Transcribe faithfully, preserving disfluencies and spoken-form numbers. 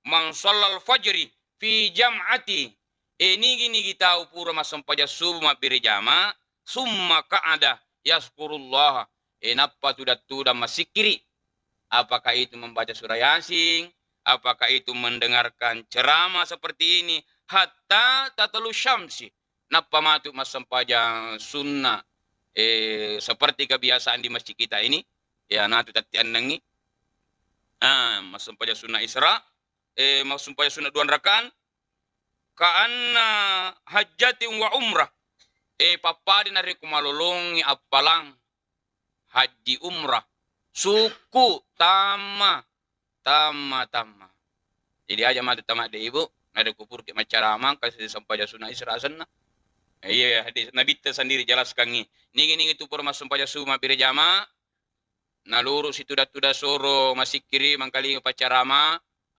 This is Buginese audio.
man shallal fajri fi jam'ati, e, nigi-nigi tau pura massempajang subuh mabbere jama, summa qa'ada yazkurullah, e, nappa tudang-tudang massikkiri. Apakah itu membaca surah Yasin? Apakah itu mendengarkan ceramah seperti ini? Hatta tatlu syamsi. Nappa matu massempajang sunnah, eh, seperti kebiasaan di masjid kita ini. Ya, natu tatti ennengi. Ah, massempajang sunnah Isra, eh, massempajang sunnah dua rakaan. Ka'anna hajjatin wa umrah. Eh, pappada narekko malolongi appalang haji umrah. Sukku, tamma, tamma, tamma. Jadi aja matu tamadde ibu, narekko purki maccarama, kasi sempajang sunnah Isra asenna. Eh, iya, hadis Nabitta sendiri jelaskangi. Nigi-nigi tu pura massempajang subuh mabbere jama, naluru situda-tuda soro masikkiri mangkalinga paccarama,